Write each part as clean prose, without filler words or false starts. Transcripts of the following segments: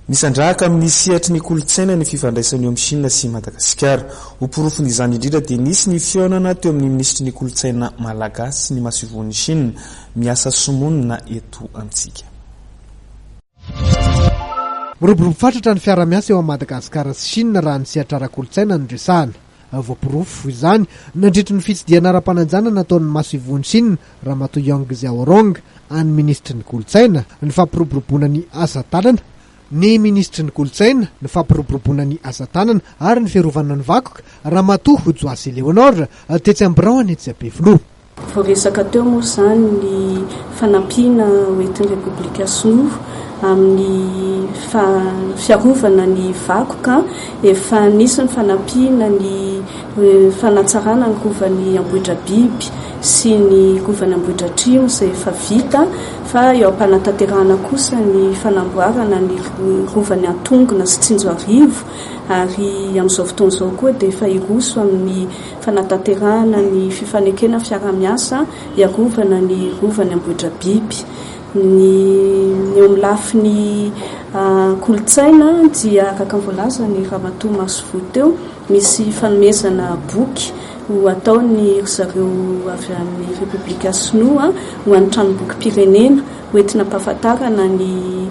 Misandrahaka amin'ny sehatry ny kolontsaina ny fifandraisana eo amin'i Chine sy Madagasikara. Ho porofon'izany indrindra dia nisy ny fihaonana teo amin'ny minisitry ny kolontsaina malagasy sy ny masoivohon'i Chine miasa sy monina eto amintsika. Miroborobo fatratra ny fiara-miasa eo amin'i Madagasikara sy Chine raha ny sehatra ara-kolontsaina no resahana. Voaporofo izany nandritry ny fitsidihana ara-panajana nataon'ny masoivohon'i Chine, Ramatoa Yang Xiaorong, an'ny minisitry ny kolontsaina, ny fampiroboroboana ny asa tanana, ny minisitry ny kolontsaina, ny fampiroboroboana ny asa tanana ary ny fiarovana ny vakoka, Ramatoa Joasy Léonore, tetsy amin'ny biraony etsy Ampefiloha. Voaresaka teo moa izany ny fanampiana hoentin'ny Repoblika Sinoa amin'ny fiarovana ny vakoka. Efa nisy ny fanampiana ny fanatsarana ny rovan'i Ambohidrabiby sy ny rovan'i Ambohidratrimo izay efa vita fa eo am-panatanterahana kosa ny fanamboarana ny rovan'i Antongona sy Tsinjoarivo ary amin'izao fotoana izao koa dia efa hiroso amin'ny fanatanterahana ny fifanekena fiarahamiasa hiarovana ny rovan'i Ambohidrabiby. Ny eo amin'ny lafiny kolontsaina dia araka ny voalazan'i Ramatoa Masovoho teo, misy fanomezana boky ho ataon'ny ry zareo avy amin'ny Repoblika Sinoa ho an'ny tranombokim-pirenena ho entina ampahafantarana ny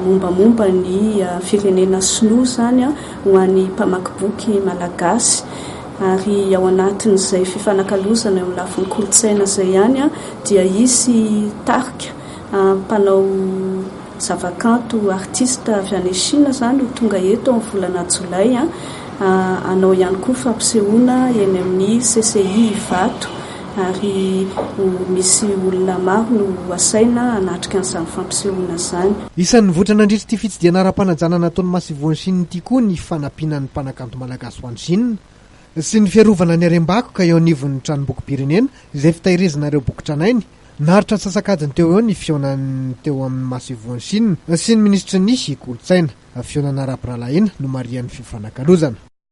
mombamomba ny firenena sinoa izany ho an'ny mpamaky boky malagasy. Ary ao anatin'izay fifanakalozana eo amin'ny lafiny kolontsaina izay ihany dia hisy tarika mpanao zavakanto, artiste, avy any Chine izany ho tonga eto amin'ny volana jolay hanao ihany koa fampisehoana eny amin'ny CCI Ivato ary ho misy olona maro no ho asaina hanatrika an'izany fampisehoana izany. Isan'ny nivoitra nandritra ity fitsidihana ara-panajana nataon'ny masoivohon'i Chine ity koa ny fanampiana ny mpanakanto malagasy ho any Chine sy ny fiarovana ny harem-bakoka eo anivon'ny tranombokim-pirenena izay fitahirizana ireo boky tranainy. Naharitra antsasak'adiny teo ho eo ny fihaonany teo amin'ny masoivohon'i Chine sy ny minisitry ny kolontsaina. Fihaonana ara-pirahalahiana nomarihan'ny fifanakalozana.